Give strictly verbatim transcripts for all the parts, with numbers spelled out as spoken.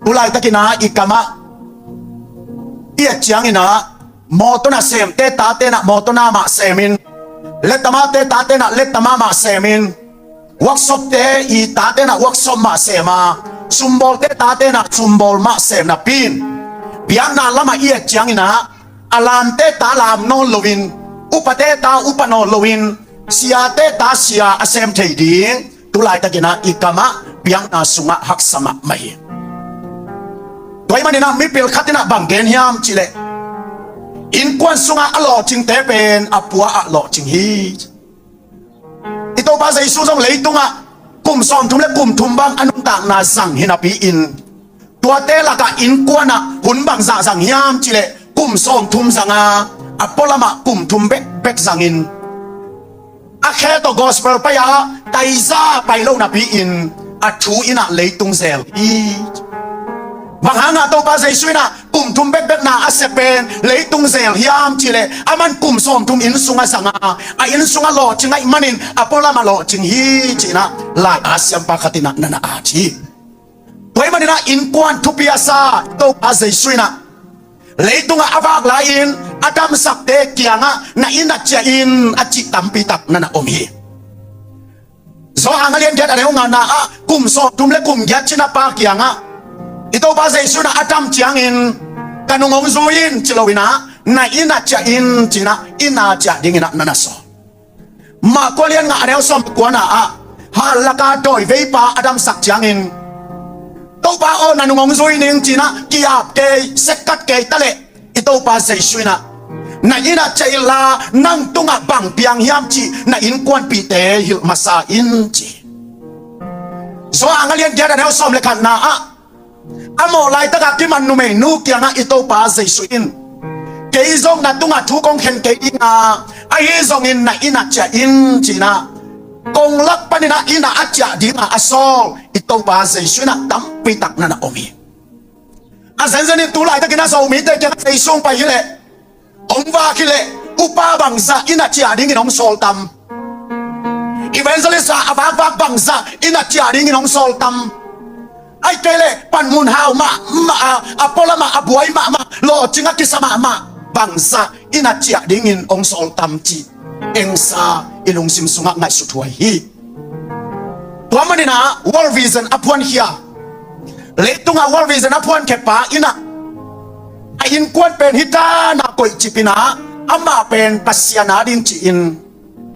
Tu laitakin ah i kamah i et ciangin ah mawtaw na semte tate na mawtaw na mah semin, lettama te tate na lettama mah semin, workshop te i tate na workshop mah sema, sumbawlte tate na sumbawl mah sem napi in, biakna lamah i et ciangin ah a lamte ta lam nawn loin, upate ta upa nawn loin, siate ta sia a sem thei ding tu laitakin ah i kamah biakna sungah haksa mahmah hi. Tua ahih manin ah mipil khat in ah bang gen hiam cih leh, innkuan sungah a lawhcingte pen a pua ah lawhcing hi. I Topa Jesu zong leitungah kum sawmthum le kum thum bang a nuntakna zang hi napi in, tuate lakah innkuan ah hun bangzah zang hiam cih leh kum sawmthum zang a, a pualamah kum thum bekbek zangin, a khe tawh gospel pai-a taiza pai lo napi in a thu in ah leitung zel hi. Bang hangah Topa Jesu in ah kum thum bekbek na a sep pen leitung zel hiam cih leh, aman kum sawmthum inn sungah zang a, a inn sungah lawhcing ahih manin a pualamah lawhcing hi ci-in ah lai-at siampa khat in ah na na at hi. Tua ahih manin ah innkuan thupi a sa Topa Jesu in ah leitungah a vak lai-in a damsakte kiangah na inn ah ciah in a cih tampi tak na na om hi. Johan a lian giat a neu ngana ah kum sawmthum le kum giat cina pa kiangah i Topa Jesu in ah a dam ciangin, "Ka nung hong zui in," ci lo in ah, "Na inn ah ciah in," ci-in ah inn ah ciah dingin ah na na sawl. Mark a lian nga a neu sawm kuana ah hallaka dawiveipa a damsak ciangin, "Topa aw, na nung hong zui ning," ci-in ah ki-ap kei, sekkat kei ta leh i Topa Jesu in ah, "Na inn ah ciah inla, nang tungah bang piang hiam cih na innkuanpihte hilh masa in," ci. Johan a lian giat a neu sawm le khatna ah a mawh laitakah kiman numeinu kiangah i Topa Jesu in, "Kei zong na tungah thu kong khen kei ding a, ahi zongin na inn ah ciah in," ci-in ah konglak panin ah inn ah a ciah dingah a sawl i Topa Jesu in ah tampi tak na na om hi. A zenzen in tu laitakin ah Zomite kiangah Jesu hong pai hi leh, hong vak hi leh, upa bangzah inn ah ciah dingin hong sawl tam? Evangelist a vakvak bangzah inn ah ciah dingin hong sawl tam? Ahih kei leh panmun hau mahmah a, a pualamah a buai mahmah, lawhcing a kisa mahmah bangzah inn ah ciah dingin hong sawl tam cih engsa i lungsim sungah ngaihsut huai hi. Tua manin ah World Vision a phuankhia, leitungah World Vision a phuankhiapa in ah a innkuan pen hi ta na koihcip in ah amah pen Pasian a ding ci-in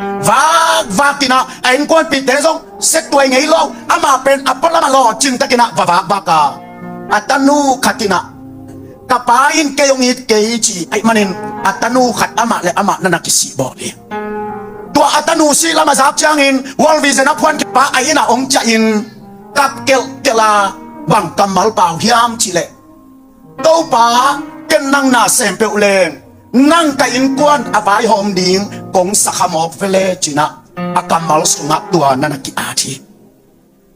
vakvak in ah, a innkuanpihte zong sektuai ngei lo, amah pen a pualamah lawhcing takin ah va vakvak a, a tanu khat in ah, "Ka pa in kei hong it kei," ci ahih manin a tanu khat amah le amah na na kisih bawl hi. Tua a tanu sih lam a zak ciangin World Vision a phuankhiapa a inn ah hong ciah in kap kelhkelh a, "Bang kammal pau hiam?" cih leh, "Topa, ken nang na sem peuh leng nang ka innkuan a vaihawm ding kong sa kha mawk ve le," ci-in ah a kammal sungah tua na na ki-at hi.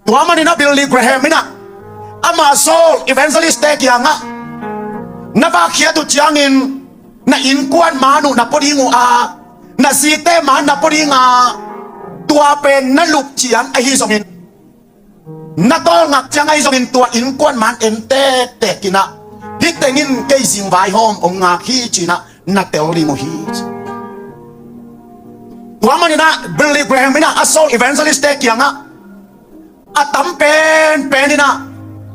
Tua manin ah Billy Graham in ah ama sawl evangelistte kiangah, "Na vakkhiat uh ciangin na innkuan maan uh na pua ding uh a, na zite maan na pua ding a, tua pen na lup ciang ahi zongin, na tawlngak ciang ahi zongin tua innkuan maan en tektek in ah, hih teng in kei zing vaihawm hong ngak hi," ci-in ah na tel ding uh hi. Tua manin ah Billy Graham in ah a sawl evangelistte kiangah, "A tam penpen in ah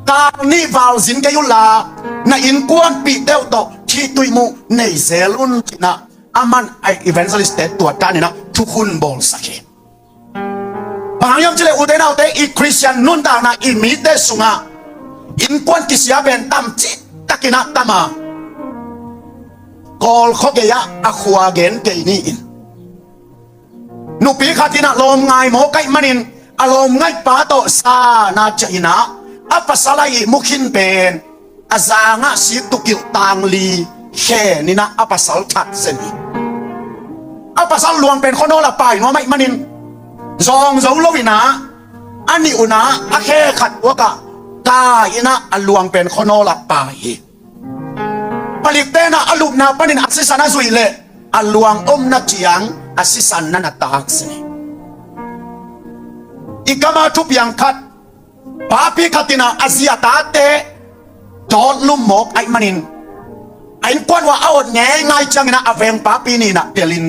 kal nih val zin kei unla, na innkuanpihte uh tawh thihtuih muh nei zel un," ci-in ah aman a evangelistte tua tanin ah thukhun bawlsak hi. Bang hang hiam cih leh ute naute, i Khristian nuntakna, i mite sungah innkuan kisia pen tam cihtakin ah tam a, Kawl khuagei ah a khua gen kei ni in, nupi khat in ah lawmngai mawk ahih manin a lawmngaihpa tawh zan a ciah in ah a pasal a ihmu khin pen a zangah siktukilh tangli khen in ah a pasal that zen hi. A pasal luang pen khuanawl ah pai nuam ahih manin zawng zo lo in ah a nih un ah a khe khat tuakah kai in ah a luang pen khuanawl ah pai hi. Palikte in ah a lupna panin a sisan a zuih leh a luang omna ciang a sisan na na tak zen hi. I kam a thupiang khat, papi khat in ah a zi a tate dawt lum mawk ahih manin, a innkuan uah a ot ngeingai ciangin ah a vengpapi nih in ah delh in,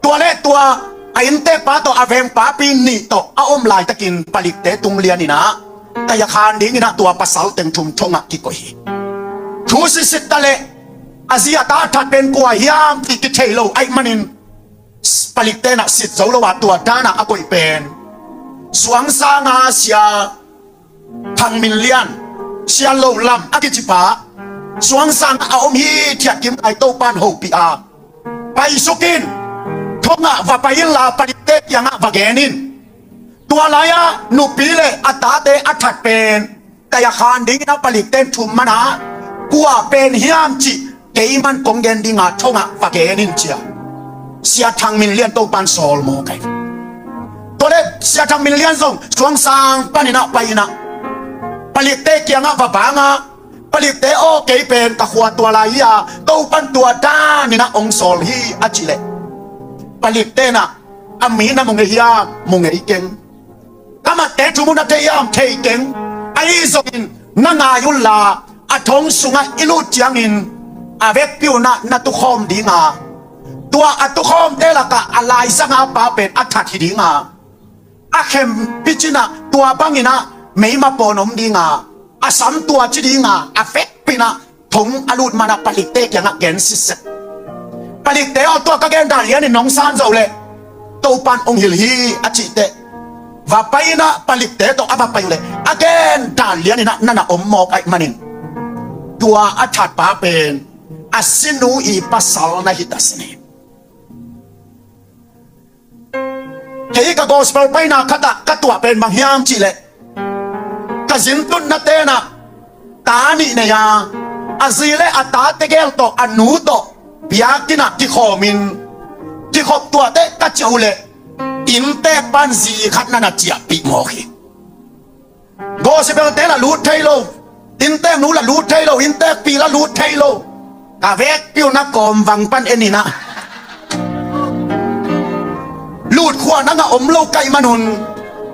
tua le tua a inntekpa tawh a vengpapi nih tawh a om laitakin palikte tung lian in ah, taihakhan dingin ah tua pasal teng thum thong ah kikoih hi. Thu sitsit ta leh a zi a ta a that pen kua hiam cih kithei lo ahih manin, palikte in ah sit zo lo a tua dan a a koih pen Suangsang a Sia Thang Min Lian, Sia Lo Lam a kicipa, Suangsang a om hi, thiat kim lai Topa'n hopih a, paisuk in, thong ah va pai inla palikte kiangah va gen in. Tua lai-ah nupi le a tate a that pen taihakhan dingin ah palikte in thum man a, kua pen hiam cih keiman kong gen ding a, thong ah va gen in, ci a Sia Thang Min Lian Topa'n sawl mawk hi. Tua le Sia Thang Min Lian zong Suangsang panin ah pai in ah, palikte kiangah va bang a, palikte aw, kei pen ka khua tua lai hi a, Topa'n tua danin ah hong sawl hi, a cih leh, palikte in ah, a mi na mu ngei hiam? Mu ngei keng. Ka matte thum uh na thei hiam? Thei keng. Ahi zongin na ngai unla, a thong sungah i lut ciangin a vekpi un ah na tukhawm ding a, tua a tukhawmte lakah a laizang a pa pen a that hi ding a, a khempeuh cin ah tua bangin ah meima pawn om ding a, a sam tua ci ding a, a vekpi in ah thong a lut man ah palikte kiangah gen sitset. Palikte aw, tua ka gen dan lianin nong san zo leh Topa'n hong hilh hi, a cih teh, va pai in ah palikte tawh a va pai uh leh a gen dan lianin ah na na om mawk ahih manin, tua a thatpa pen a sinu i pasal na hi ta sin hi. Kei ka gospel paina khatah ka tuah pen bang hiam cih leh, ka zin tunna tenah ta nih nei a, a zi le a tate gel tawh a nu tawh biakinn ah kikhawmin, kikhop tuah teh ka ciah uh leh inntek pan zi khat na na ciahpih mawk hi. Gospel te la lut thei lo, inntek nu la lut thei lo, inntek pi la lut thei lo. Ka vekpi un ah kawmvang pan en in ah, lut khua na ngah om lo ka hih man un,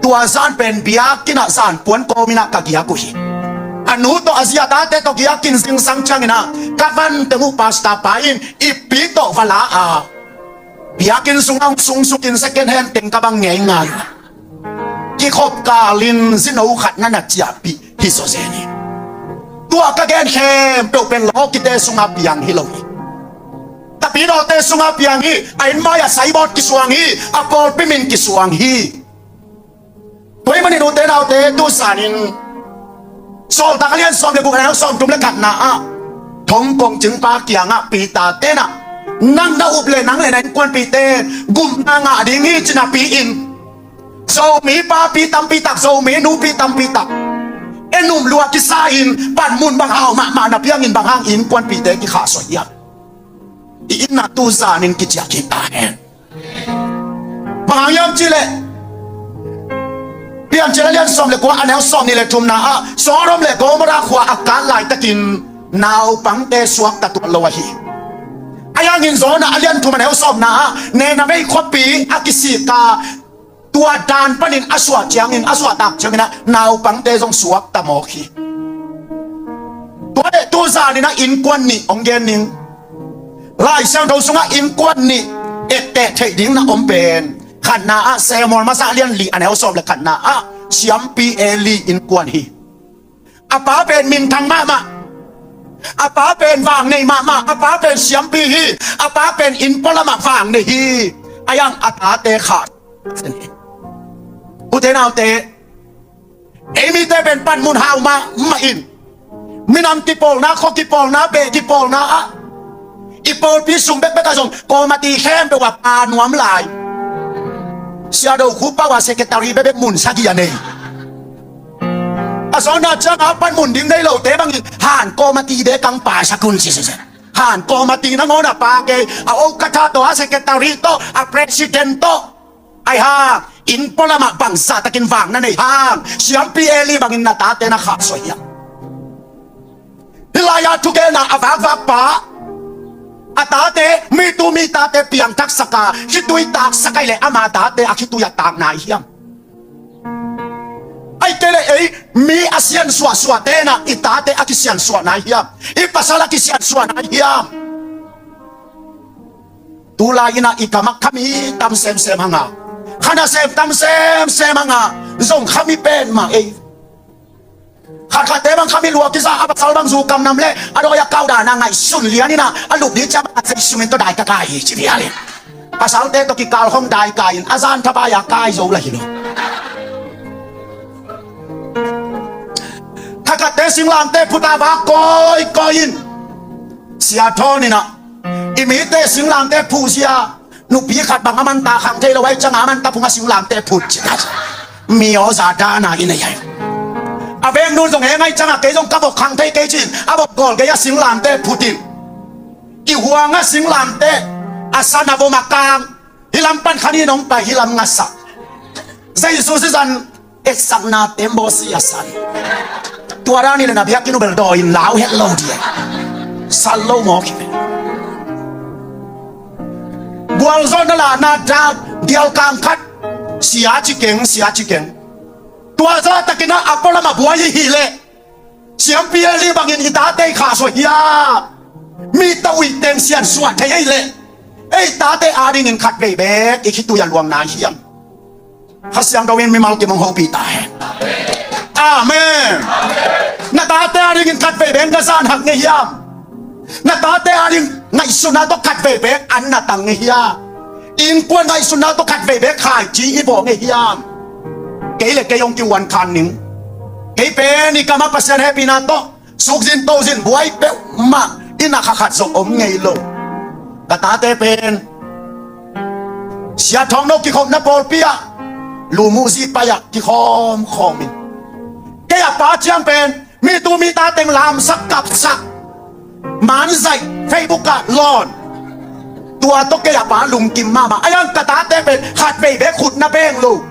tua zan pen biakinn ah zan puan kawmin ah ka giak uh hi. A nu tawh a zi a tate tawh giak in zingsang ciangin ah ka van teng uh pastor pa in ippi tawh va la a, biakinn sungah hong sungsukin second hand teng ka bang ngeingai. Kikhop kalin zino khat na na ciahpih hi zawzen hi. Tua ka gen khempeuh pen lawkite sungah piang hi lo hi. Tapidawte sungah piang hi. A inn mai-ah saibawt kisuang hi. A pawlpi min kisuang hi. Tua hih manin ute naute, tu zanin Sawltak a lian sawm le guk, a neu sawm thum le khatna ah, thong kongcingpa kiangah Peter tenah, nang na up leh nang le na innkuanpihte gupna ngah ding hi, ci-in ah pi-in, Zomi papi tampi tak, Zomi nupi tampi tak, en um lua kisa-in panmun bang hau mahmah na piangin bang hang innkuanpihte kikhahsuah hiam? I inn ah tu zanin kiciah kik ta hen. Bang hang hiam cih leh, Piancil a lian sawm le kua, a neu sawm nih le thumna ah, Sodom le Gomorrah khua a kan laitakin naupangte suakta tuan lo ahi. Ahi hangin Jonah a lian thum a neu sawmna ah, Nineveh khuapi a kisik a, tua dan panin a suah ciangin, a suahtak ciangin ah naupangte zong suakta mawk hi. Tua leh tu zanin ah innkuan nih hong gen ning. Lai Siangtho sungah innkuan nih etteh theih ding na om pen, khatna ah Samuel masa a lian li a neu sawm le khatna ah siampi Eli innkuan hi. A pa pen minthang mahmah, a pa pen vang nei mahmah, a pa pen siampi hi, a pa pen inn pualamah vang nei hi. Ahi hang a tate khah. Ute naute, ei mite pen panmun hau mahmah in, minam kipawlna, khua kipawlna, beh kipawlna ah, i pawlpi sung bekbek ah zong kawmati khempeuh ah pa nuam lai. Sia Do Khu Pau a secretary bekbek mun sagih a nei. A zawhna ciangah panmun ding nei lote bangin han kawmati bek kang pa sak un, ci, ci, ci. Han kawmati nangawn a pa kei, a okatha tawh, a secretary tawh, a president tawh, ahi hang inn pualamah bangzahtakin vang na nei hang, siampi Eli bangin na tate na khahsuah hiam? Hih lai-ah thugenna a vakvak pa, a tate, mi tu mi tate piangthaksak a, khitui taksak ahih leh ama tate a khitui a tak nai hiam? Ai kei le ei, mi a siansuah suah tenah i tate a kisiansuah nai hiam? I pasal a kisiansuah nai hiam? Tulai inah i kamah khami tam semsem hanga, kha nasem tam semsem hanga, zong khami pen mah ei. Khatkhatte bang khami lua kisa, a pasal bang zu kamnam le a dawi a kau dana ngaihsun lian inah a lup dih ciang a sei sumin tawh dai ka kai hi ci vial in. Pasalte tawh kikal hong dai kai in a zan thapai a kai zo la hi lo. Khatkhatte singlamte phuta va kawikawi in. Sia Thawn inah i mite singlamte phuhzia, nupi khat bang a manta khang thei lo ai cianga a manta phunga singlamte phut ci ta. Mi aw za dana i nei ai. A veng nun zong heng ai cianga kei zong ka bok khang thei kei cin a bok gawl kei a singlamte phut in. I huanga singlamte a san a vom a kang, hi lam pan khanin hong pai hi lam ngasak. Jesu sizan etsakna tembaw si a san. Tua dan i le na biakinn uh bel dawi in lau het lo dia. Sal lo mawk hi ve. Gualzawhna lahna dak dial kang khat sia ci keng, sia ci keng. Tua zah takinah a pualam a buai i hi leh siampi Eli bangin i tate i khahsuah hiam? Mi tawh uiteng siansuah thei ei leh ei tate adingin khatvei beek i khitui a luang nai hiam? Kha Siangtho in mimal kim hong hopih ta hen. Amen. Na tate adingin khatvei beek na zan hak ngei hiam? Na tate ading ngaihsutna tawh khatvei beek an na tang ngei hiam? Innkuan ngaihsutna tawh khatvei beek khaici i bawh ngei hiam? Kei le kei hong kiuan khan ning. Kei pen i kamah Pasian hehpihna tawh sukzin tozin buai peuhmah inn ah kha khat zong om ngei lo. Ka tate pen Sia Thawng No kikhopna pawlpi ah lumuh zi pai ah kikhawmkhawm in. Kei a pa ciang pen mi tu mi ta teng lamsak kapsak, manzaih, Facebook ah lawn. Tua tawh kei a pa lungkim mahmah. A iang ka tate pen khatvei bek khut na beng lo,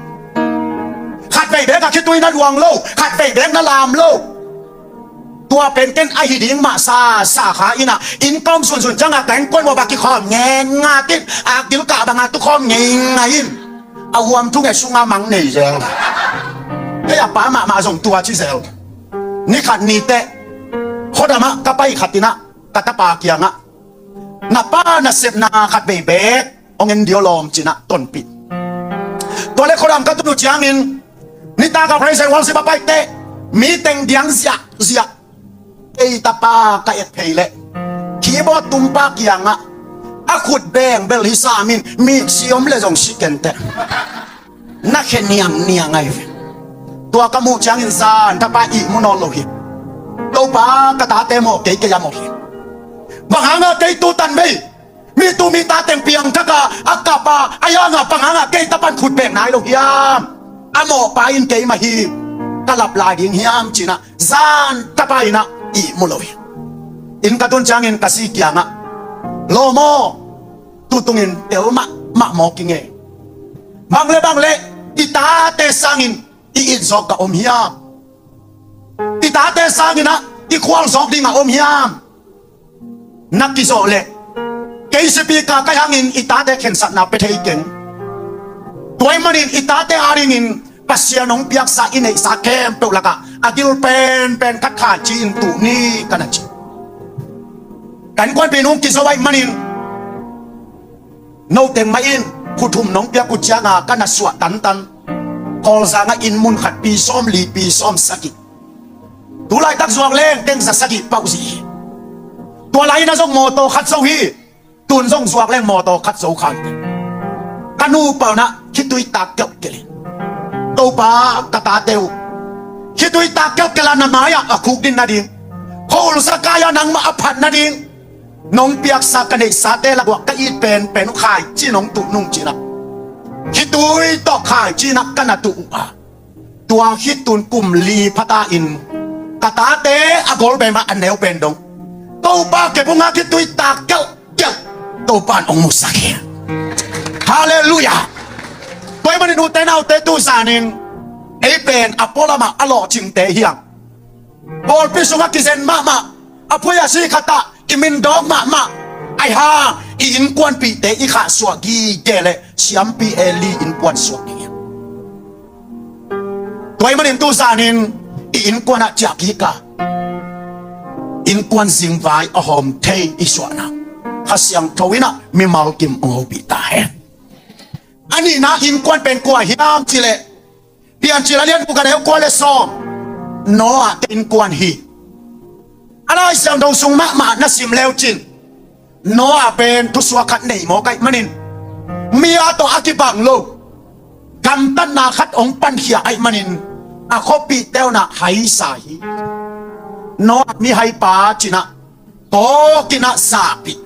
khatvei bek a khitui na luang lo, khatvei bek na lam lo. Tua pen ken ahi ding mah sa, sa kha inah inn ka om sunsun ciangah ka innkuan mawh bak kikhawm ngen ngat in, akgil kah bangah tukhawm ngei ngai in. A huam thunge sungah mang nei zel. Kei a pa mahmah zong tua ci zel. Ni khat ni teh khuadamah ka pai khat inah ka tapa kiangah, na pa nasepna khatvei bek hong en diaw lawm cinah tonpih. Tua le khuadam ka tun uh ciangin nitak a praise and worship a paite mi teng diang ziahziah. Ei tapa ka et phei leh keyboard tumpa kiangah a khut beng bel hi samin mi si om le zong si kenteh. Na khe niangniang ahi ve. Tua ka muh ciangin zan tapa ihmu nawn lo hi. Topa ka tate mawh kei kei a mawh hi. Bang hanga kei tu tan vei mi tu mi ta teng piangthaka a kapa a ianga bang hanga kei tapan khut beng nai lo hiam? A mawhpa in kei mah hi, ka lap lai ding hiam cinah zan tapa inah ihmu lo hi. Inn ka tun ciangin ka zi kiangah, lawm aw, tutungin tel mahmah mawk i ngei. Bang le bang le i tate sangin i it zawk a om hiam? I tate sanginah i khual zawk ding a om hiam? Na kizawh leh kei sipika kai hangin i tate khensatna pia thei keng. Tua ahih manin i tate adingin Pasian hong piaksa i neihsa khempeuh lakah a gil penpen khat khaici in tuh ni ka na ci. Ka innkuanpih nung kizo ahih manin no teng mah in khuthum nong piak uh cianga ka na suah tantan. Kawlzangah inn mun khat pi sawm li pi sawm sagih. Tulaitak zuak leng teng za sagih pauh zi hi. Tua lai-in a zong mawtaw khat zo hi. Tun zong zuak leng mawtaw khat zo khan teng. Ka nu palnah khitui tak kelhkelh hi. Topa ka tate uh khitui tak kelhkelh a na mai-ah a khuk din nading, khuahulsa kai-ah nangmah a phat nading nong piaksa ka neihsate laguah ka it penpen uh khaici nong tuh nung cinah khitui tawh khaici inah ka na tuh uh a, tua khitun kum li phata in ka tate a golbem ah a neu pen dong Topa kepungah khitui tak kelhkelh Topa in hong musak hi. Halleluiah. Tua ahih manin ute naute tu zanin ei pen a pualamah a lawhcingte hiang. Pawlpi sungah kizen mahmah, a phuai a si khatah i min dawk mahmah. Aihang i innkuanpihte i khahsuah gige leh siampi Eli innkuan suak ding hi. Tua ahih manin tu zanin i innkuan ah ciah kik a, innkuan zingvai a hawm thei i suahna Kha Siangtho in ah mimal kim hong hopih ta hen. A nihna innkuan pen kua hiam cih leh, Piancil a lian guk a neu kua le sawm, Noah te innkuan hi. A Lai Siangtho sung mahmah na sim le uh cin, Noah pen thusuak khat nei mawk ahih manin, mi a tawh a kibang lo gamtatna khat hong pankhia ahih manin a khuapihte un ah haisa hi. Noah mihaipa ci-in ah tawk in ah zahpih.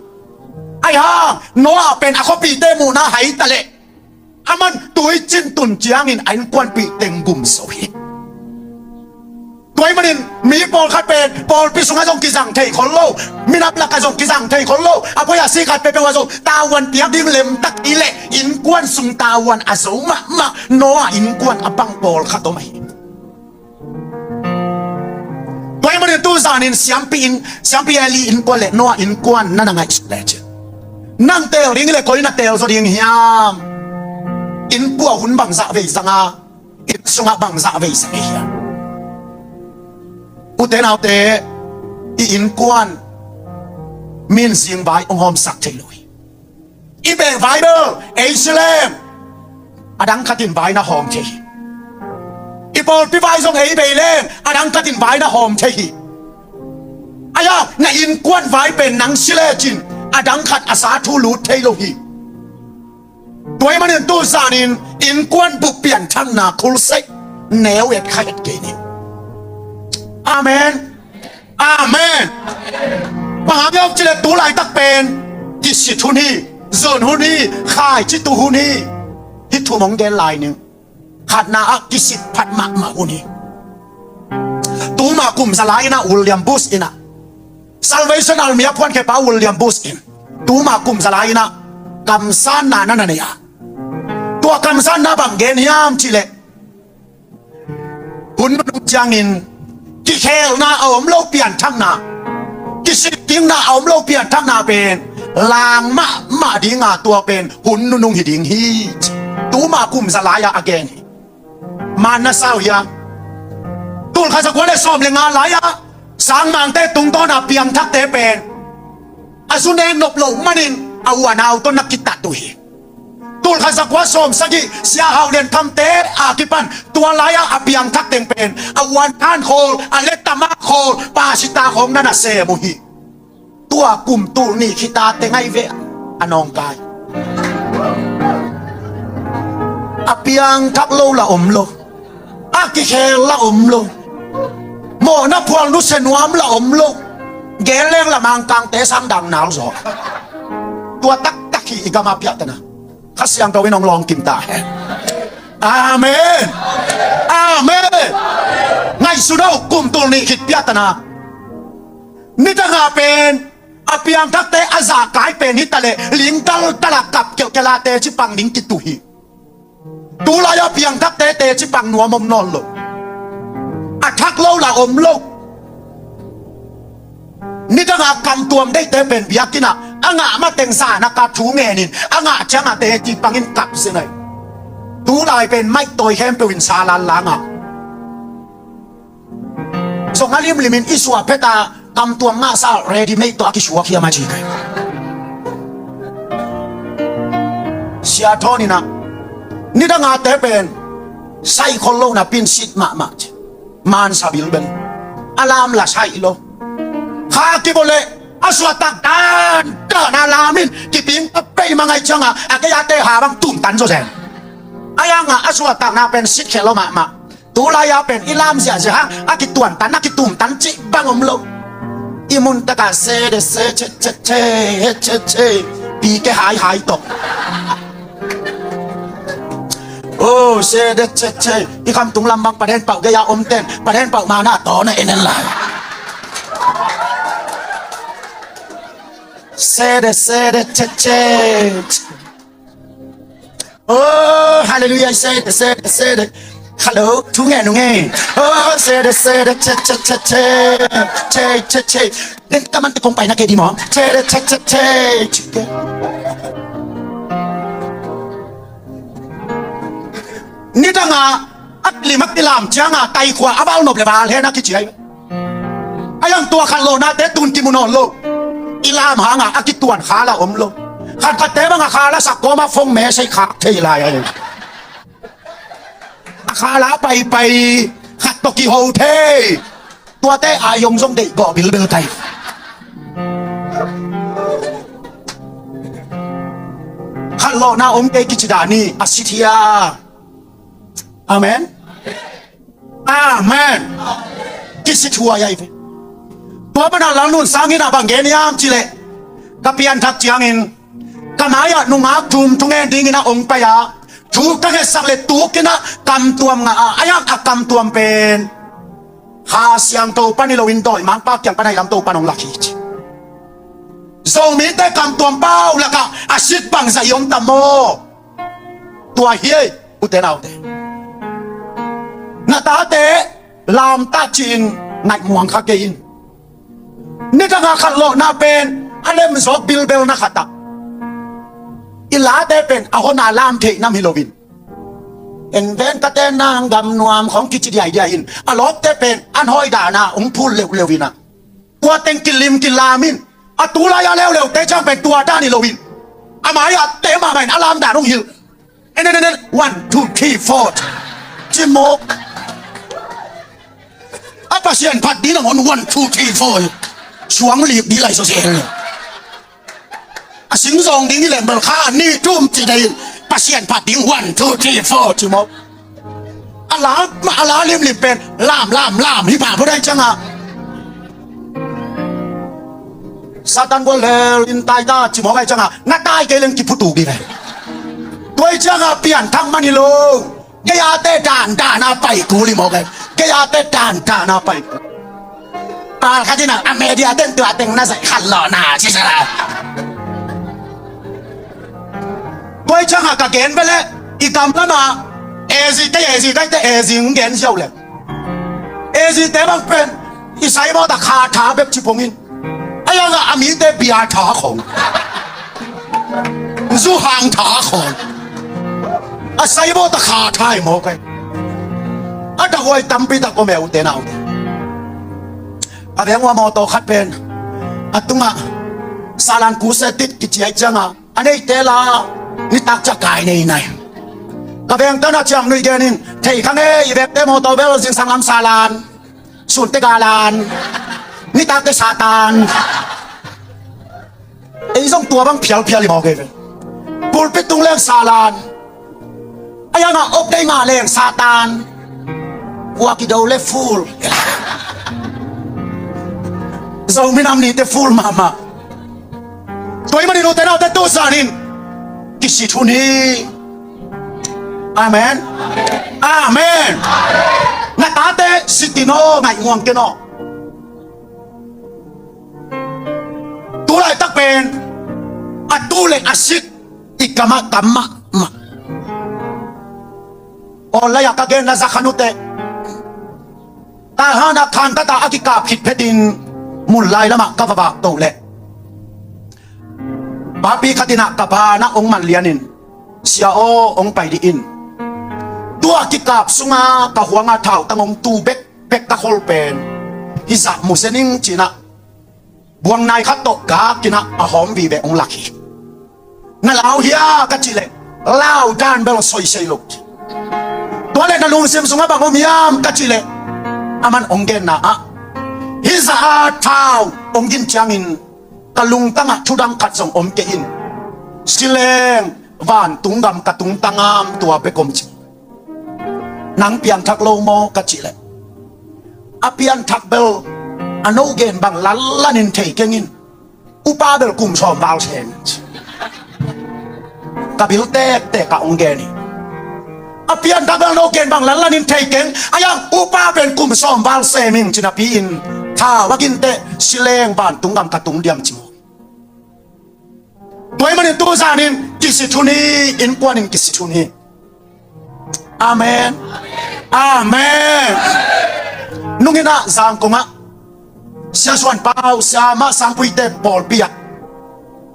Ahih hang Noah pen a khuapihte muhna hai ta leh, aman tuicin tun ciangin a innkuanpih teng gum zo hi. Tua ahih manin mi pawlkhat pen pawlpi sungah zong kizang thei khol lo, minam lakah zong kizang thei khol lo, a poi a si khat peuhpeuh ah zong tavuan piak ding lemtak hi leh innkuan sung tavuan a zo mahmah Noah innkuan a bang pawlkhat om ahi. Tua ahih manin tu zanin siampi inn, siampi Eli innkuan le Noah innkuan na na ngaihsut lecin, nang teel ding hi leh koi na teel zaw ding hiam? Inn pua hun bangzah vei zang a, inn sungah bangzah vei zang hi hiam? Ute naute, i innkuan min zingvai hong hawmsak thei lo hi. I beh vai bel ei si leng a dang khat in vai na hawm thei hi. I pawlpi vai zong ei bei leng a dang khat in vai na hawm thei hi. Ahi a, na innkuan vai pen nang si lecin a dang khat a sa thu lut thei lo hi. Tua ahih manin tu zanin innkuan bup pianthakna khulseih neu et kha et kei ni. Amen. Amen. Bang hang hiam cih leh tu laitak pen kisit hun hi, zun hun hi, khaici tu hun hi. Hih thu hong gen lai ning. Khatna ah kisit phat mahmah hun hi. Tuma kum za lai in ah William Booth in ah, Salvation Army a phuankhia pa William Booth in tuma kum za lai in ah kamsanna na na nei a, tua kamsanna bang gen hiam cih leh, hun nunung ciangin kikhelna a om lo pianthakna, kisikkikna a om lo pianthakna pen lang mahmah ding a, tua pen hun nunung hi ding hi, ci. Tuma kum za lai-ah a gen hi. Man na sa uh hiam? Tulkhat zakua le sawm le nga lai-ah sangmangte tungtawna piangthakte pen a zu nek nop loh manin a u a nau tawh na kitat uh hi. Tulkhat zakua sawm sagih Sia Hau Lian Khamte a kipan tua lai-ah a piangthak teng pen a u a nau khawl, a leh tama khawl, pasita khawng na na sem uh hi. Tua kum tul nih khit a teng ahi ve, a nawngkai. A piangthak lo la om lo, a kikhel la om lo, mawhna phual nusia nuam la om lo. Gen leng la Mangkangte sang dang nal zaw. Tua taktak hi i gam a piahtana. Kha Siangtho in hong lawng kim ta hen. Amen. Amen. Ngaihsun o, kum tul nih khit piahtana. Nidang a pen a piangthakte a zahkai pen hi ta leh, lingdal dal a kap kelhkelh a teci pang ding kitu hi. Tu lai-ah piangthakte teci pang nuam om nawn lo. A thak lo la om lo. Nidang a kamtuam deihte pen biakinn ah a ngah mateng zan a ka thu ngenin a ngah ciang a teci pangin kap zen ahi. Tu lai pen maihtawi khempeuh in sa lanlang a, zong a limlimin i suah phet a kamtuam ngahsa ready-made tawh a kisuak hiam a ci kai. Sia Thawn in ah, nidang a te pen saih khol lo napi in sit mahmah ci. Mansa bilbel a lam la saih lo. Kha kibawl leh a suahtak dandan a lam in kiping a pei mah ngaih ciang a, a kei a te ha bang tumtan zaw zen. A yang a a suahtakna pen sit khia lo mahmah. Tu lai-a pen i lam ziahziah hang a kituantan, a kitumtan cih bang om lo. I mun takah se de se che che che he che che, pi ke hai hai tawh. Oh, se de che che, i khamtung lam bang paden pauh gei-a om ten paden pauh mana tawh na en en lai. Se de se de che che. Oh, hallelujah, se de, se de, se de. Hello, thu nge, nu nge. Oh, se de, se de, che, che, che, che. Che, che, che. Nen ka man te kong pai na ke di maw. Che de, che, che, che. Nidang a A kilim a kilam cianga taikhua a val nop le val hen a kici ai. A iang tua khat lawhnate tun kimu nawn lo. I lam hanga a kituan khala om lo. Khatkhatte banga khala sak kawma phone message khak thei lai ai. A khala paipai khat tawh kiho thei. Tuate a yong zong deih gawh bilbel kai. Khat lawhna om kei kici dan hi a si thia. Amen. Amen. Kisithuai ahi ve. Tua pana Lalnun Sangin a bang gen hiam cileh, ka pianthak ciangin ka mai-ah nungak thum thungen dingin a ong pai a, thu ka ngetsak le tukin a kamtuam ngah a, a iang a kamtuam pen Kha Siangtho pan hi loin dawimangpa kiang pan a hi lamto pan ong lak hi ci. Zomite kamtuam pau lakah a sit bangzah i om tam maw? Tua hi ei, ute naute. Na tate lamtah ci-in ngaihmuang kha kei in. Nidanga khat lawhna pen a lemzawk bilbelna khatah i late pen a hona lam theih nam hi loin, en ven ka ten nang gam nuam khong kici diaidiai in a lawpte pen an hawi dana ong phul leuhleuh inah. Tua teng kilim kilam in a tulai a leuleute ciang pen tua dan hi loin, a mai-ah te mahmah in a lam dan hong hilh. En en en en, one two three four. Cimawk. A Pasian phat ding nangawn one two three four. Suang lik dih lai sawsel. A singzawng ding hi lembel kha ni tum ci dai in Pasian phat ding one two three four cimawk. A la, a la limlim pen lam lam lam hi pah pudai cianga. Satan gual lel in tai ta cimawk ai cianga na tai kei leng kiputu gi ve. Tuai cianga pianthak man hi lo. Kei a te dan dan a pai kul hi mawk ai. Kei a te dan dan a pai kul. Pal khat in a media ten tua teng na zaih khat lawhna ci sala. Tuai cianga ka gen ve le i gam lama ezi te ezi kai te ezi ng gen ziau le. Ezi te bang pen i saimawt a kha tha bek ci pongin. A ianga a mite bia tha khong. Zu hang tha khong. A saimawt a kha tha i mawk ai. A dahuai tampi tak om e ute naute. A veng ua mawtaw khat pen a tungah salan kuse tit kici ai cianga a neite la nitak ciah kai nei nai. Ka veng tana ciang nui genin thei kha ngei i vekte mawtaw bel zingsang lam salan. Sunte galan. Nitakte satan. Ei zong tua bang phialphial i mawk ei ve. Pulpit tung leng salan. A ianga op dei ngah leng satan. Ua kido le ful. Zomi nam nite ful mahmah. Tua i manin ute naute tu zanin kisit hun hi. Amen. Amen. Na tate sitin aw ngaihmuang ken aw. Tulaitak pen a tu le a sit i kamah kam mahmah. Online ah ka genna zakhan ute. Talhan ah khantat ah a kikap khit phetin mun lai lamah ka va vak to leh papi khat in ah ka banah hong man lianin, "Sia aw, hong pai dih in. Tua kikap sunga ka huanga thautang hong tu bekbek ka khol pen hizah mu se ning," ci-in ah buang nai khat tawh gak in ah a hawm vive hong lak hi. "Na lau hia?" ka cih leh, "Lau dan bel soisei lo," ci. "Tua leh na lungsim sungah bang om hiam?" ka cih leh, aman hong genna ah, "Hizah a thau hong gin ciangin ka lungtangah thudang khat zong om kei in. Sileng vantung gam ka tungtang am, tua bek om," ci. "Nang pianthak lo maw?" ka cih leh, "A pianthak bel a no gen bang lanlanin thei keng in, upa bel kum sawm val sem in," ci. Ka bil tektek ah hong gen hi. "A pianthak bel no gen bang lanlanin thei keng, a iang upa pen kum sawm val sem in," ci napi-in thau a gin teh, "Sileng vantung gam ka tung diam," ci maw. Tua ahih manin tu zanin kisit hun hi, innkuan in kisit hun hi. Amen. Amen. Nung in ah Zangkong ah Sia Suan Pau, Sia Mah Sangpuite pawlpi ah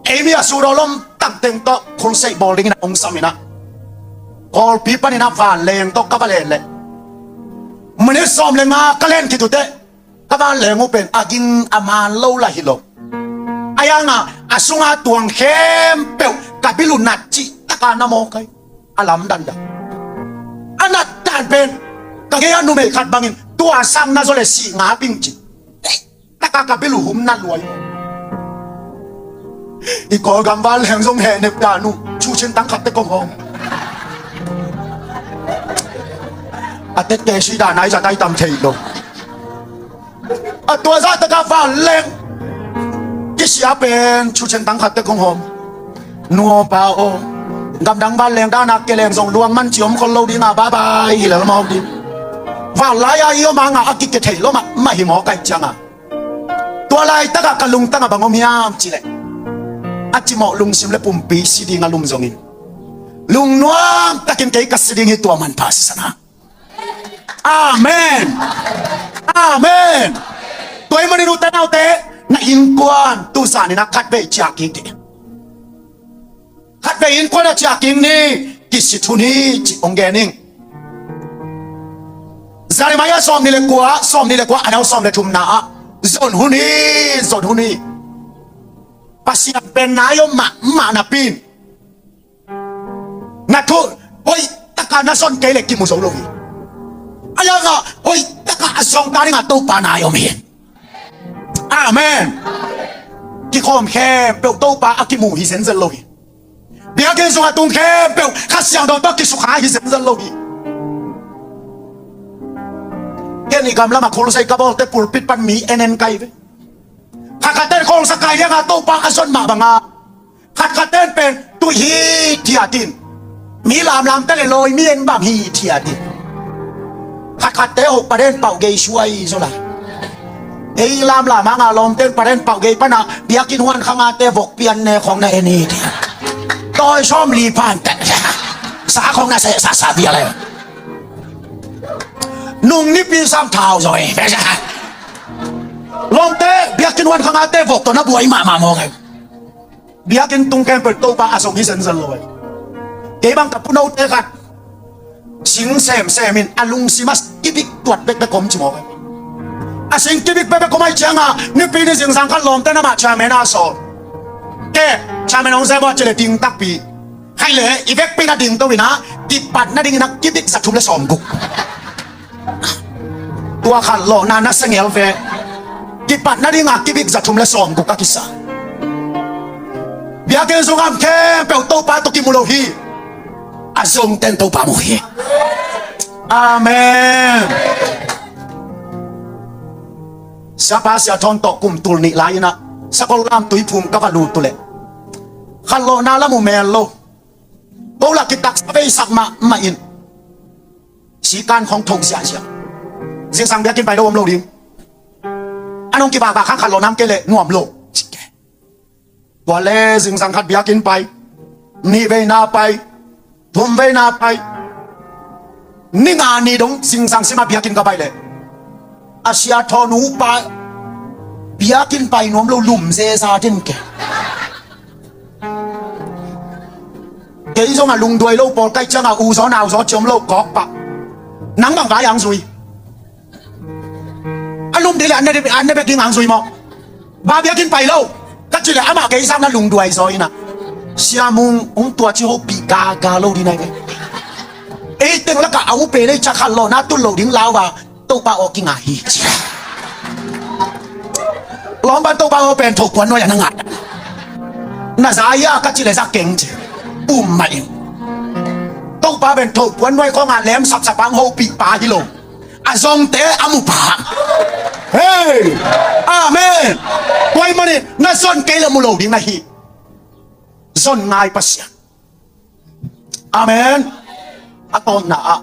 ei mi a sut aw lom tak teng tawh khulseih bawl dingin ah hong sam in ah, pawlpi panin ah vanleng tawh ka va len leh Minute sawm le nga ka len khit uh teh, ka vanleng uh pen a ging a man lo lah hi lo. A yang a, a sunga tuang khempeuh ka bil uh nat cih taka na mawk ai. A lamdang dang. A nat dan pen ka gei a numei khat bangin tua sang na zaw le sih nga ping ci. Taka ka bil uh hum na luai. I Kawlgam vanleng zong hehnep dan uh, cu cin tang khat teh kong hawm. A tete si dan ai zat ai tam thei lo. A tua zah taka vanleng kisia pen cu cin tang khat teh kong hawm. Nu aw pa aw, gamdang vanleng dana ke leng zong luang man ci om khol lo dinga, bye bye hi lel mawk ding. Vanlai a i om a nga a kike thei lo mah mah hi mawk ai cianga. Tua laitakah ka lungtang a bang om hiam cileh, a cimawh lungsim le pumpi si ding a lum zongin, lungnuam takin kei ka si ding hi tua manpha sisan a. Amen. Amen. Tua ahih manin ute naute, na innkuan tu zanin a khatvei ciah kik dih. Khatvei innkuan a ciah kik ni, kisit hun hi ci hong gen ing. Jeremiah sawmnih le kua, sawmnih le kua, a neu sawm le thumna ah, zon hun hi, zon hun hi. Pasian pen na i om mahmah napi in, na thu hoih taka na zon kei leh kimu zo lo hi. A yang a hoih taka a zong ta ding a Topa na i om hi. Amen. Kikhawm khempeuh Topa a kimu hi zenzen lo hi. Biakinn sungah tung khempeuh Kha Siangtho tawh kisukha hi zenzen lo hi. Ken i gamlam a khulsai ka bawlte pulpit pan mi en en kai ve. Khatkhatten khawngsa kai lianga Topa a zon mah banga, khatkhatten pen tuih hi thiatin, mi lamlamte le lawi mi en bang hi thiatin, khatkhatte hoh paden pauh gei suai zo la. Ei lamlam hanga lawmten paden pauh gei pana biakinn huan khangate vok pian ne khong na en hi thiat. Tawi sawm li phan tet sa khong na seh sa sa bia le. Nung nipi sam thau zoi. Lawmte biakinn huan khangate vok tawh na buai mahmah mawk ai. Biakinn tung khempeuh Topa a zong hi zenzen lo ai. Kei bang ka punote khat sing semsem in a lungsim a kibik tuat bekbek om ci mawk ai. A sing kibik bekbek om ai cianga nipi ni zingsang khat lawmte na mah chairman a sawl. Ke chairman hong zem aw ci le ding takpi. Hai le i vekpi na ding to ina, kipat na ding ina kibik za thum le sawm guk. Tua khat lawhna na sengel ve. Kipat na dinga kibik za thum le sawm guk a kisa. Biakinn sungah khempeuh Topa tawh kimu lo hi. A zongten Topa mu hi. Amen. Siapa Sia Thawn tawh kum tul nih lai ina sakol lam tuiphum ka va lut tu le khat lawhna la mu mel lo. Ko la kitaksa veisak mahmah in sikan khong tho ziahziah. Zingsang biakinn pai lo om lo ding. An hong kibaka khang khat lo nam kei leh nuam lo. Tua le zingsang khat biakinn pai, nih veina pai, thum veina pai. Ni nga ni dong zingsang sima biakinn ka pai leh a Sia Thawn upa biakinn pai nuam lo lum zeza den ke. Kei zong a lungduai lo pawl kai cianga u zaw nau zaw ciom lo kawk pah. Nang bang vai ang zui. A lum dih le an ne bek ding ang zui maw? Ba biakinn pai lo ka ci le amah kei zang na lungduai zaw ina. Sia Mung hong tua ci hopih gaga lo dih nai ve. Ei teng laka a upe nei cakhat lo na tun lo ding lau a Topa aw kinga hi ci. Lawm ban Topa aw pen thopuan nuai a na ngat. Na za ia ka ci le za keng ci. Um mah in. Topa pen thopuan nuai khong a lem sapsap ang hopih pa hi lo. A zongte a mu pa. Hei. Amen. Tuai manin na zon kei le mu lo ding na hi. Zon ngai Pasian. Amen. A tawpna ah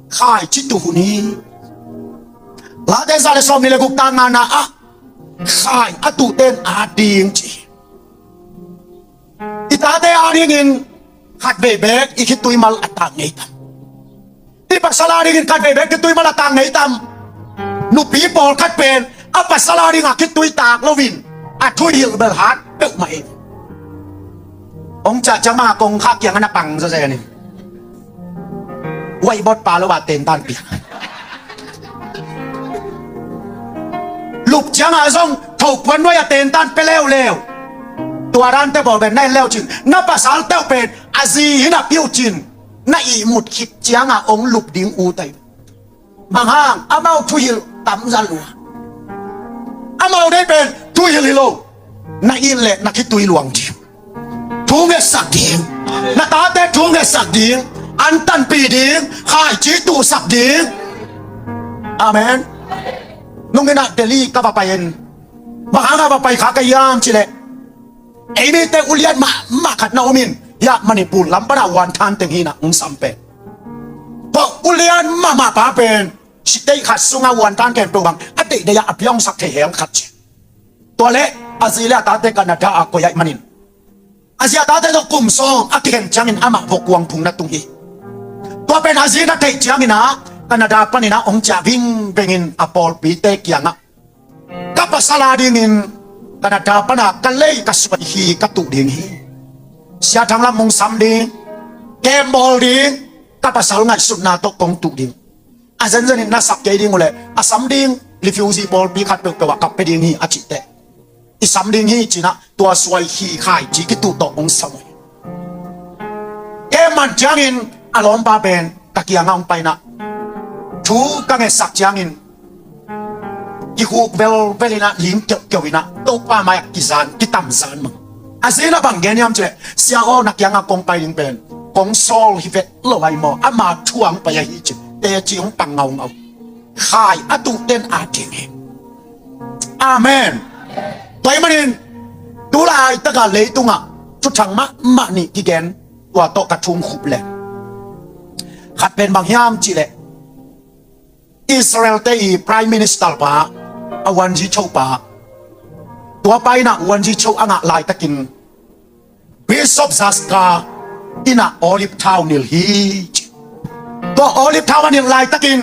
khai ci tu hun hi. Late za le sawm ni le guk ta ngana ah khai a tute'n a ding ci. I tate a dingin khatvei bek i khitui mal a tang ngei tam. I pasal a dingin khatvei bek khitui mal a tang ngei tam. Nupi pawlkhat pen a pasal a dinga khitui tak loin a thuhilh bel hat peuhmah hi. Hong ciah ciama kongkhak kiangah na pang zawzen in. Whiteboard pa lo a tentan piak. Tup ciangah zong thopuan nuai a tentan pia leuleu. Tua dante bawl pen na en leu cin, na pasal teuh pen a zi hi na piu cin, na ihmut khit ciangah ong lup ding ut ahi. Bang hang? Amau thuhilh tamzah lua. Amau deih pen thuhilh hi lo. Na it leh na khitui luang ding, thu ngetsak ding, na tate thu ngetsak ding, antanpih ding, khaici tuhsak ding. Amen. Nunginah Delhi ka va pai in, bang hangah va pai kha ka hiam cileh, ei mite ulian mahmah khat na om in, hiah Manipur lam panah uan than teng hinah ong sam pen. Tua ulian mahmah pa pen sitei khat sungah uan than khempeuh bang a deihdeih ah a piangsak thei hel khat ci. Tua leh a zi le a tate Canada a koih ahih manin, a zi a tate tawh kum sawm a kikhen ciangin amah vok kuang phung na tung hi. Tua pen a zi na theih ciangin ah Canada panin ah ong ciah vingvengin a pawlpite kiangah, ka pasal a dingin Canada pana ka lei ka suai hi ka tuh ding hi. Sia Thang Lam mung sam ding, kem bawl ding, ka pasal ngaihsutna tawh kong tuh ding. A zenzenin na sap kei ding uhleh a sam ding refugee pawlpi khat peuhpeuh ah ka pia ding hi a cih teh, i sam ding hi cinah tua suai hi khaici kituh tawh ong sam uh hi. Kem man ciangin a lawmpa pen ka kiangah ong painah thu ka ngetsak ciangin kihuk velvelinah ling keuhkeuh inah Topa mai-ah kizan kitamzan mang. A zinah bang gen hiam cileh, sia aw, na kiangah kong pai ding pen kong sawl hi vet lo ahi maw, ama thu-ah ong pai ahi ci, teci ong pang ngaungau. Khai a tuh ten a ding hi. Amen. Tua ahih manin tulaitaka leitungah thuthang mahmah nih kigen, tua tawh ka thung khup leh, khat pen bang hiam cihleh, Israel te i Prime Minister pa, a uanzi cho pa, tua pa inah uanzi cho a ngah laitakin Bishop Zaskia inah olive thau nilh hi ci. Tua olive thau a nilh laitakin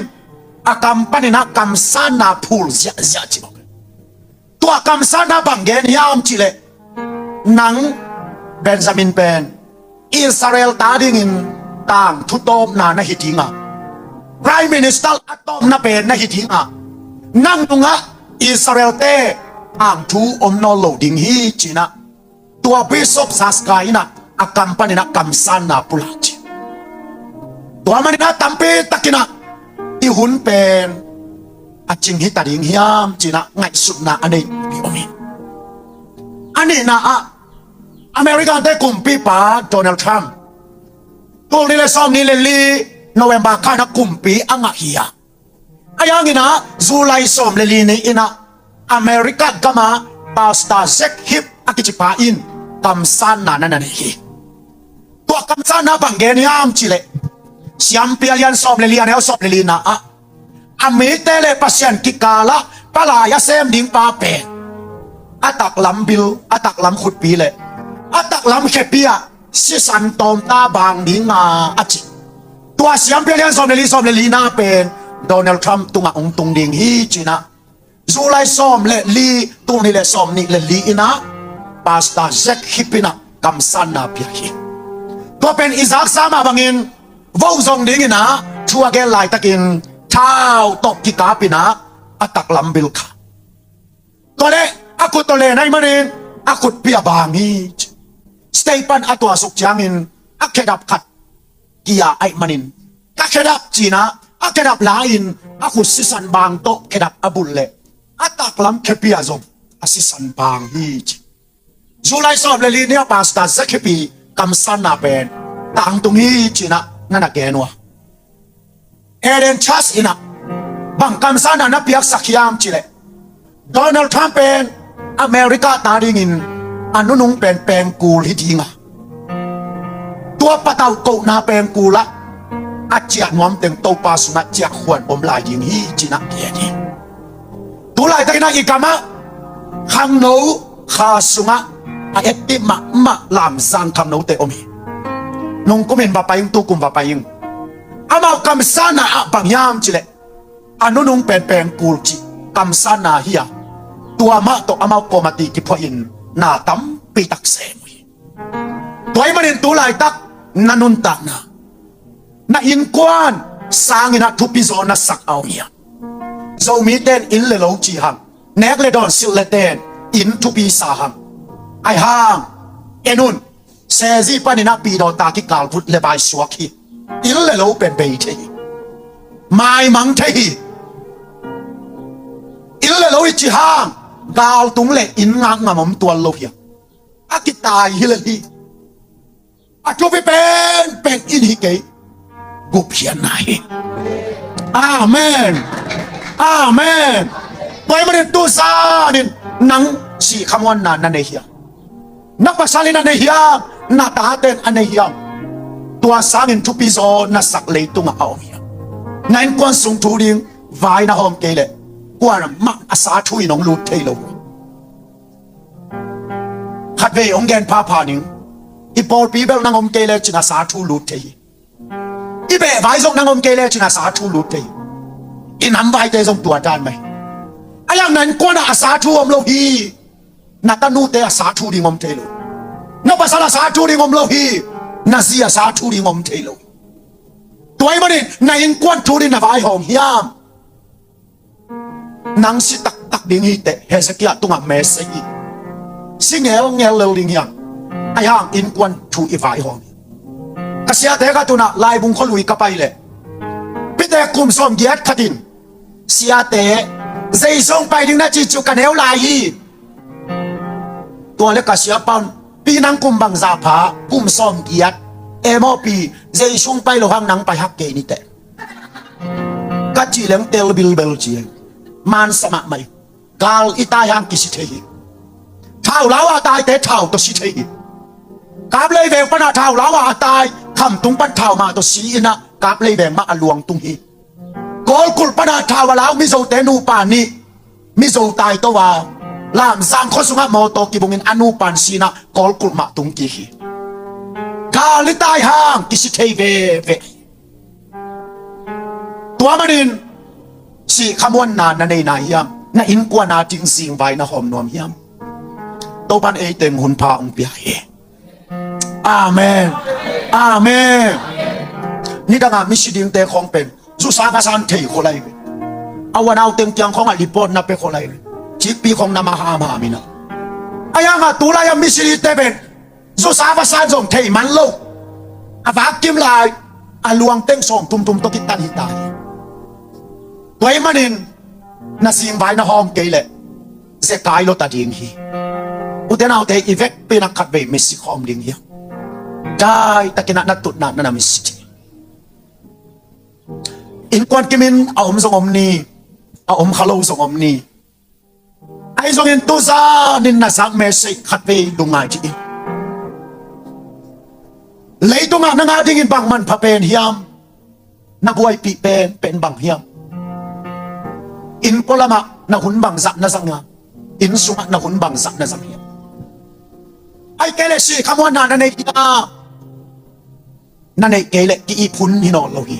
a kam paninah kamsanna phul ziahziah ci bawk. Tua kamsanna bang gen hiam cihleh, nang Benjamin pen Israel ta dingin tangthu tawpna na hi dingah, Prime Minister a tawpna pen na hi dingah, nang nungah Israel te tangthu om nawn lo ding hi cinah, tua Bishop Zaskia inah a kam paninah kamsanna pulak ci. Tua maninah tampi takinah i hun pen a cing hita ding hiam cinah ngaihsutna a nei mi om hi. A nihna ah America te kumpipa Donald Trump, tul nih le sawm nih le li November khanah kumpi a ngah hi a, a yanginah July sawm le li ni inah America gama Pastor Jack Hibb a kicipa in kamsanna na na nei hi. Tua kamsanna bang gen hiam cihleh, Siampi a lian sawm le li a neu sawm le lina ah, a mite le Pasian kikalah palai a sem ding pa pen a taklam bil, a taklam khutpi le a taklam khepi ah sisan tawmta bang dinga a ci. Tua Siampi a lian sawm le li, sawm le lina pen Donald Trump tungah ong tung ding hi cinah, July sawm le li, tul nih le sawm nih le li inah Pastor Jack Hibb inah kamsanna pia hi. Tua pen i zaksa mah bangin vo zong dinginah thu a gen laitakin thau tawh kikap inah a taklam bil kha. Tua le a khut tawh len ahih manin a khutpi a bang hi. State pan a tuahsuk ciangin a khedap khat kia ahih manin, ka khedap cinah a khedap la-in a khut sisan bang tawh khedap a bulh leh a taklam khepi ah zong a sisan bang hi ci. July sawm le li ni a Pastor Jack Hibb i kamsanna pen tangtung hi cinah na na gen uh a, Eden Church inah bang kamsanna na piaksak hiam cihleh, Donald Trump pen America ta dingin a nunung pen pengkul hi dinga, tua patauh kohna pengkul ah a ciah nuamteng Topa sungah ciahkhuan om lai ding hi cinah gen hi. Tulaitakinah i kamah khangno kha sungah a ettip mahmah Lamzang khangnote om hi. Nungkumin va pai ing, tukum va pai ing. Amau kamsanna ah bang hiam cihleh, a nunung pen pengkul cih kamsanna hi a, tua mah tawh amau kawmati kiphuahin na tampi tak sem uh hi. Tua ahih manin tulaitak na nuntakna, na innkuan sanginah thupi zaw na sak a om hi a, Zomite in inn le lo ci hang, Nek le dawn silh le ten inn thupi sa hang. Ahi hang, en un, sezi panin a pi dawn ta kikalvut le vai suak hi. Inn le lo pen bei thei hi. Maimang thei hi. Inn le lo i ci hang, galtung le inn ngak ngam om tual lo hi a. A kitai hi le hi. A thupi penpen in hi kei. Gupkhiatna hi. Amen. Amen. Tua ahih manin tu zanin nang sih khamuanna na nei hiam? Na pasal in a nei hiam? Na taten a nei hiam? Tua sangin thupi zaw na sak leitungah a om hiam? Na innkuan sung thu ding vai na hawm kei leh kuamah a sa thu in hong lut thei lo. Khatvei hong gen phapha ning. I pawlpi bel nang om kei lecin a sa thu lut thei hi. I beh vai zong nang om kei lecin a sa thu lut thei hi. I nam vaite zong tua dan mah hi. A yang na innkuan ah a sa thu om lo hi. Na tanute a sa thu ding om thei lo. Na pasal a sa thu ding om lo hi. Na zi a sa thu ding om thei lo. Tua ahih manin na innkuan thu ding na vaihawm hiam? Nang si taktak ding hi teh, Hezekiah tungah message hi. Si ngelngel lel ding hiam? Ahi hang innkuan thu i vaihawm hi. Ka siate khat un ah Laibung khualui ka pai leh, pitek kum sawmgiat khat in, siate, Zeisu hong pai ding na ci ciu ka neu lai hi. Tua leh ka siapa un, pi nang kum bangzah pha? Kum sawmgiat. E maw pi, Zeisu hong pai loh hang nang pai hak kei ni teh. Ka cih leng tel bilbel ci e. Mansa mahmah hi. Gal i tai hang kisi thei hi. Thau lau a taite thau tawh si thei hi. Kaplei veng pan a thau lau a tai, Khamtung pan thau mah tawh si in ah Kaplei veng mah a luang tung hi. Kawlkulh pan a thau a lau Mizote nupa nih, Mizo tai to a, Lamzang khua sungah mawtaw kibungin a nupa in si in ah Kawlkulh mah tung kik hi. Gal i tai hang kisi thei veve. Tua manin sih khamuanna na nei nai hiam? Na innkuan a ding zingvai na hawm nuam hiam? Topa'n ei teng hun pha hong pia hi. Amen. Amen. Nidang a misi dingte khawng pen zusa vasa in thei khol lai ve. A unau teng kiang khawng a report na pia khol lai ve. Cikpi khawng na ma hamham in ah. Ahi hang a tulai a misi dingte pen zusa vasa in zong thei man lo. A vak kim lai, a luang teng sawm tumtum tawh kitan hi ta hi. Tua ahih manin na zingvai na hawm kei leh zekai lo ta ding hi. Ute naute, i vekpi in ah khatvei misi khawm ding hi. Daitakin ah na tutna na na misi ding. Innkuan kimin a om zong om ni, a om kha lo zong om ni. Ahi zongin tu zanin na zak message khatvei lungngai dih in. Leitungah nang a dingin bang manpha pen hiam? Na buaipih pen pen bang hiam? Inn pualamah na hun bangzah na zang hiam? Inn sungah na hun bangzah na zang hiam? Ahih kei leh sih khamuanna na nei hiam? Na neih kei leh ki-ip hun hi nawn lo hi.